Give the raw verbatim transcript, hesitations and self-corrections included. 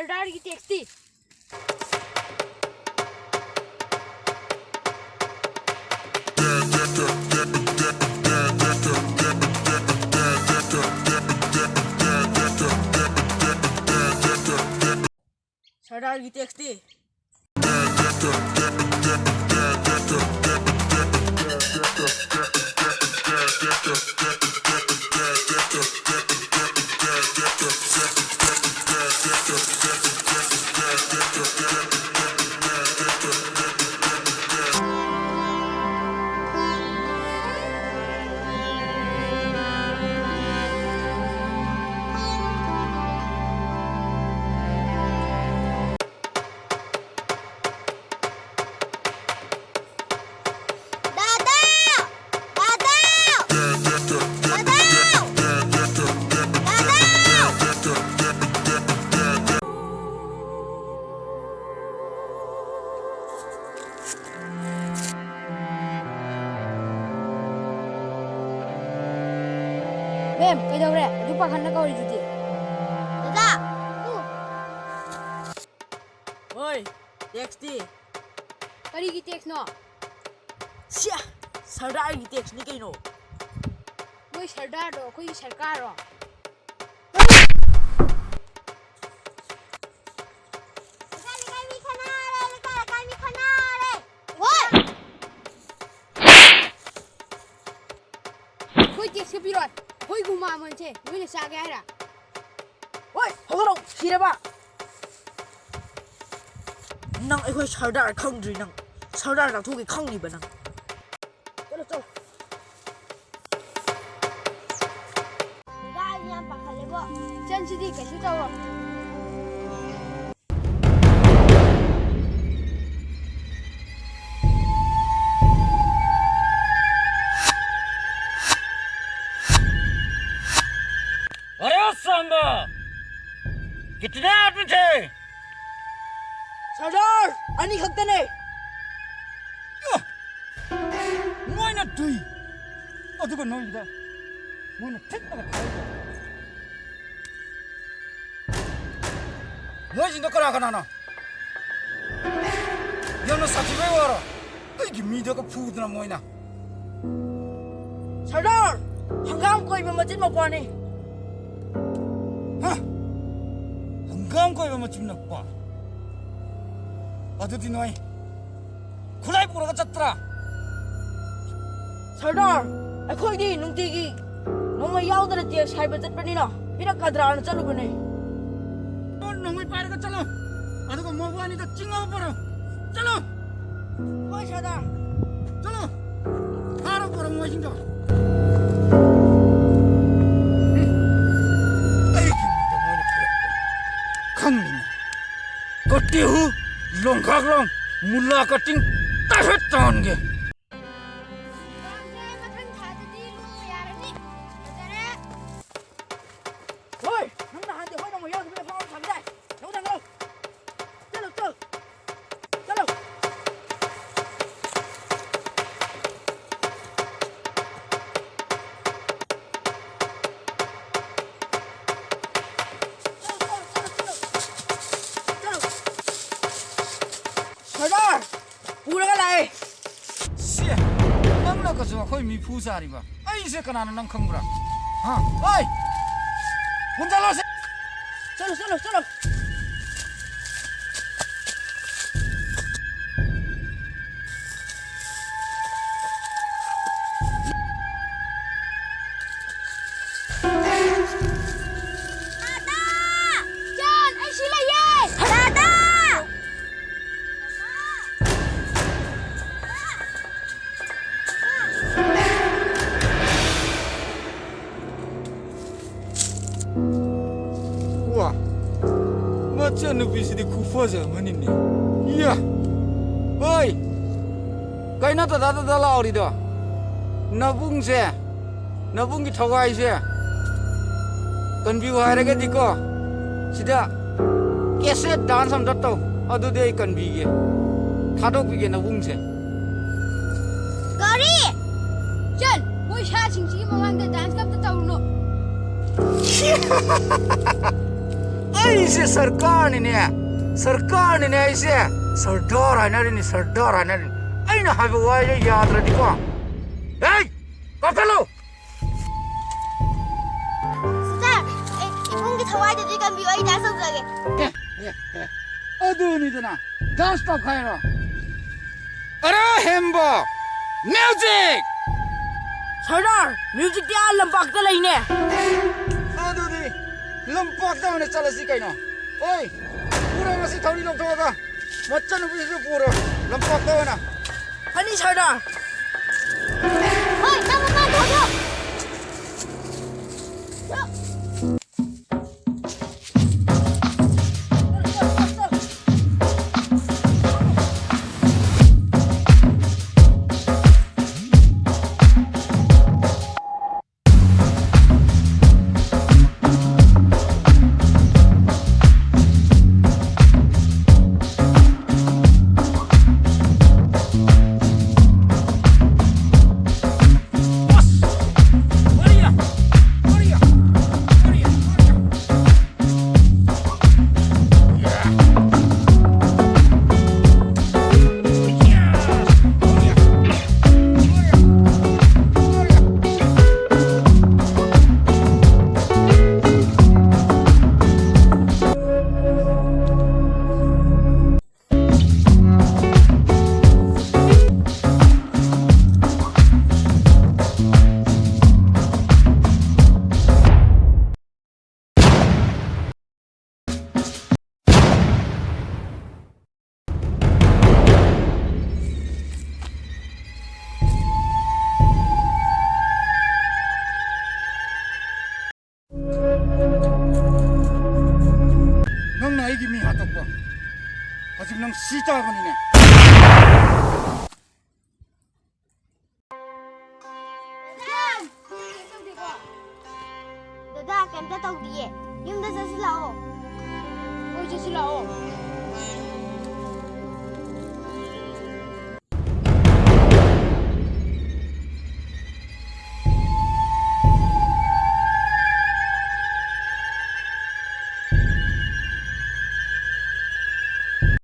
ꯁꯔꯗꯥꯔꯒꯤ ꯇꯦꯛꯁꯇꯤ? ꯁꯔꯗꯥꯔꯒꯤ ꯇꯦꯛꯁꯇꯤ? ꯗꯥꯗꯥ! ꯗꯥꯗꯥ! ꯗꯥꯗꯥ! ꯗꯥꯗꯥ! ꯃꯦꯝ, ꯀꯩꯗꯧꯔꯦ? ꯑꯗꯨ ꯄꯥꯈꯠꯅ ꯀꯧꯔꯤꯗꯨꯗꯤ? ꯗꯥꯗꯥ! ꯎ! ꯍꯣꯏ, ꯇꯦꯛꯁꯇꯤ? ꯀꯔꯤꯒꯤ ꯇꯦꯛꯁꯅꯣ? ꯁꯤꯌꯥ! ꯁꯔꯗꯥꯔꯒꯤ ꯇꯦꯛꯁꯅꯤ ꯀꯩꯅꯣ꯫ ꯅꯣꯏ ꯁꯔꯗꯥꯔꯗꯣ ꯑꯩꯈꯣꯏꯒꯤ ꯁꯔꯀꯥꯔꯔꯣ? ꯂꯩꯀꯥꯏ, ꯂꯩꯀꯥꯏ ꯃꯤ ꯈꯠꯅꯔꯦ, ꯂꯩꯀꯥꯏ, ꯂꯩꯀꯥꯏ ꯃꯤ ꯈꯠꯅꯔꯦ꯫ ꯍꯣꯏ! ꯑꯩꯈꯣꯏ ꯇꯦꯛꯁꯀ ꯄꯤꯔꯣꯏ꯫ ꯑꯩꯈꯣꯏ ꯒꯨꯃꯥꯃꯟꯁꯦ ꯅꯣꯏꯅ ꯆꯥꯒꯦ ꯍꯥꯏꯔ? ꯍꯣꯏ, ꯍꯧꯒꯠꯂꯣ, ꯁꯤꯔꯕ? ꯅꯪ ꯑꯩꯈꯣꯏ ꯁꯔꯗꯥꯔ ꯈꯪꯗ꯭ꯔꯤ ꯅꯪ꯫ ꯁꯔꯗꯥꯔ ꯆꯥꯊꯣꯛꯀꯦ ꯈꯪꯉꯤꯕ ꯅꯪ꯫ ꯆꯠꯂꯣ, ꯆꯠꯂꯣ꯫ ꯗꯥꯗꯥ, ꯑꯩꯗꯤ ꯌꯥꯝ ꯄꯥꯈꯠꯂꯦꯕꯣ꯫ ꯏꯆꯟꯁꯤꯗꯤ ꯀꯩꯁꯨ ꯇꯧꯔꯣꯏ꯫ अरे ओ सांबा, कितने आदमी थे? ꯁꯔꯗꯥꯔ, ꯑꯅꯤ ꯈꯛꯇꯅꯦ꯫ ꯃꯣꯏꯅ ꯇꯨꯏ, ꯑꯗꯨꯒ ꯅꯣꯏꯒꯤꯗ ꯃꯣꯏꯅ ꯊꯤꯠꯂꯒ ꯊꯥꯔꯛꯏꯕ꯫ ꯃꯣꯏꯁꯤꯡꯗꯣ ꯀꯅꯥ ꯀꯅꯥꯅꯣ? ꯌꯥꯝꯅ ꯁꯥꯊꯤꯕꯩ ꯋꯥꯔꯣ? ꯑꯩꯒꯤ ꯃꯤꯗꯒ ꯐꯨꯗꯅ ꯃꯣꯏꯅ꯫ ꯁꯔꯗꯥꯔ, ꯍꯪꯒꯥꯝ ꯀꯣꯏꯕ ꯃꯆꯤꯟ ꯃꯧꯄ꯭ꯋꯥꯅꯤ꯫ ꯍꯥ? ꯍꯪꯒꯥꯝ ꯀꯣꯏꯕ ꯃꯆꯤꯟ ꯃꯧꯄ꯭ꯋꯥ? ꯑꯗꯨꯗꯤ ꯅꯣꯏ ꯈꯨꯠꯂꯥꯏ ꯄꯨꯔꯒ ꯆꯠꯇ꯭ꯔꯥ? ꯁꯔꯗꯥꯔ, ꯑꯩꯈꯣꯏꯗꯤ ꯅꯨꯡꯇꯤꯒꯤ ꯅꯣꯡꯃꯩ ꯌꯥꯎꯗꯅ ꯇꯦꯛꯁ ꯍꯥꯏꯕ ꯆꯠꯄꯅꯤꯅ ꯄꯤꯔꯛꯀꯗ꯭ꯔꯥꯅ ꯆꯠꯂꯨꯕꯅꯦ꯫ ꯅꯣꯡꯃꯩ ꯄꯥꯏꯔꯒ ꯆꯠꯂꯣ, ꯑꯗꯨꯒ ꯃꯧꯄ꯭ꯋꯥꯅꯤꯗ ꯆꯤꯡꯉꯒ ꯄꯨꯔꯛꯎ꯫ ꯆꯠꯂꯣ꯫ ꯍꯣꯏ ꯁꯔꯗꯥꯔ꯫ ꯆꯠꯂꯣ꯫ ꯐꯥꯔꯣ ꯄꯨꯔꯛꯑꯣ ꯃꯣꯏꯁꯤꯡꯗꯣ꯫ ꯑꯩꯒꯤ ꯃꯤꯗ ꯃꯣꯏꯅ ꯄꯨꯔꯛꯄ ꯈꯪꯅꯤꯡꯉꯤ꯫ ꯀꯣꯇꯤꯍꯨ, ꯂꯣꯡꯈꯥꯛꯂꯣꯡ, ꯃꯨꯂꯥ ꯀꯇꯤꯡ, ꯇꯥꯏꯐꯠ ꯇꯧꯍꯟꯒꯦ꯫ ꯃꯊꯪ ꯊꯥꯗꯗꯤ ꯂꯣꯛꯄ ꯌꯥꯔꯅꯤ꯫ ꯐꯖꯔꯦ꯫ ꯍꯣꯏ, ꯅꯪ ꯅꯍꯥꯟꯗꯤ ꯍꯣꯏ ꯅꯣꯡꯃꯩ ꯌꯥꯎꯗꯕꯤꯗ ꯐꯥꯎ ꯊꯝꯗꯥꯏ꯫ ꯂꯧ ꯊꯝꯃꯣ꯫ ꯆꯠꯂꯣ, ꯆꯠꯂꯣ꯫ ꯆꯠꯂꯣ꯫ ꯆꯠꯂꯣ, ꯆꯠꯂꯣ, ꯆꯠꯂꯣ, ꯆꯠꯂꯣ꯫ ꯆꯠꯂꯣ꯫ ꯁꯔꯗꯥꯔ! ꯄꯨꯔꯒ ꯂꯥꯛꯑꯦ꯫ ꯁꯤ, ꯅꯪꯅ ꯀꯩꯁꯨ ꯑꯩꯈꯣꯏ ꯃꯤ ꯐꯨ ꯆꯥꯔꯤꯕ? ꯑꯩꯁꯦ ꯀꯅꯥꯅꯣ ꯅꯪ ꯈꯪꯕ꯭ꯔꯥ? ꯍꯥ? ꯍꯣꯏ! ꯄꯨꯟꯖꯜꯂꯣꯁꯦ! ꯆꯠꯂꯣ, ꯆꯠꯂꯣ, ꯆꯠꯂꯣ! ꯗꯥꯗꯥ! ꯖꯣꯟ, ꯑꯩ ꯁꯤ ꯂꯩꯌꯦ! ꯗꯥꯗꯥ! ꯋꯥ, ꯃꯆꯟꯅꯨꯄꯤꯁꯤꯗꯤ ꯈꯨꯐꯖ ꯑꯃꯅꯤꯅꯦ꯫ ꯏꯌꯥ! ꯍꯣꯏ! ꯀꯩꯅꯣ ꯗꯥꯗꯥ ꯗꯥꯗꯥ ꯂꯥꯎꯔꯤꯗꯣ? ꯅꯕꯨꯡꯁꯦ, ꯅꯕꯨꯡꯒꯤ ꯊꯋꯥꯏꯁꯦ ꯀꯟꯕꯤꯌꯨ ꯍꯥꯏꯔꯒꯗꯤꯀꯣ, ꯁꯤꯗ ꯀꯦꯁꯦꯠ ꯗꯥꯟꯁ ꯑꯝꯇ ꯇꯧ, ꯑꯗꯨꯗꯤ ꯑꯩ ꯀꯟꯕꯤꯒꯦ, ꯊꯥꯗꯣꯛꯄꯤꯒꯦ ꯅꯕꯨꯡꯁꯦ꯫ ꯒꯥꯔꯤ! ꯆꯟ, ꯃꯣꯏ ꯁꯥꯁꯤꯡꯁꯤꯒꯤ ꯃꯃꯥꯡꯗ ꯗꯥꯟꯁ ꯑꯝꯇ ꯇꯧꯔꯨꯅꯣ꯫ ꯑꯩꯁꯦ ꯁꯔꯀꯥꯔꯅꯤꯅꯦ, ꯁꯔꯀꯥꯔꯅꯤꯅꯦ ꯑꯩꯁꯦ꯫ ꯁꯔꯗꯥꯔ ꯍꯥꯏꯅꯔꯤꯅꯤ, ꯁꯔꯗꯥꯔ ꯍꯥꯏꯅꯔꯤꯅꯤ꯫ ꯑꯩꯅ ꯍꯥꯏꯕ ꯋꯥꯁꯦ ꯌꯥꯗ꯭ꯔꯗꯤꯀꯣ, ꯍꯦ, ꯀꯥꯞꯊꯠꯂꯨ! ꯁꯥꯔ, ꯑꯩ ꯏꯕꯨꯡꯒꯤ ꯊꯋꯥꯏꯗꯨꯗꯤ ꯀꯟꯕꯤꯌꯨ, ꯑꯩ ꯗꯥꯟꯁ ꯇꯧꯖꯒꯦ꯫ ꯑꯦ, ꯑꯦ, ꯑꯦ, ꯑꯗꯨꯅꯤꯗꯅ, ꯗꯥꯟꯁ ꯇꯧꯈꯥꯏꯔꯣ꯫ ꯑꯔꯦ ꯍꯦꯝꯕ, ꯃ꯭ꯌꯨꯖꯤꯛ! ꯁꯔꯗꯥꯔ, ꯃ꯭ꯌꯨꯖꯤꯛꯇꯤ ꯑꯥ ꯂꯝꯄꯥꯛꯇ ꯂꯩꯅꯦ꯫ ꯑꯗꯨꯗꯤ ꯂꯝꯄꯥꯛꯇ ꯑꯣꯏꯅ ꯆꯠꯂꯁꯤ ꯀꯩꯅꯣ꯫ ꯑꯣꯏ, ꯄꯨꯔꯣ ꯃꯁꯤ ꯊꯧꯔꯤ ꯂꯧꯊꯣꯛꯑꯒ, ꯃꯆꯟꯅꯨꯄꯤꯁꯤꯁꯨ ꯄꯨꯔꯣ ꯂꯝꯄꯥꯛꯇ ꯑꯣꯏꯅ꯫ ꯐꯅꯤ ꯁꯔꯗꯥꯔ꯫ ꯍꯣꯏ, ꯅꯪ ꯃꯄꯥꯟ ꯊꯣꯛꯑꯣ꯫ ꯅꯪꯅ ꯑꯩꯒꯤ ꯃꯤ ꯍꯥꯠꯇꯣꯛꯄ꯫ ꯍꯧꯖꯤꯛ ꯅꯪ ꯁꯤ ꯇꯥꯕꯅꯤꯅꯦ꯫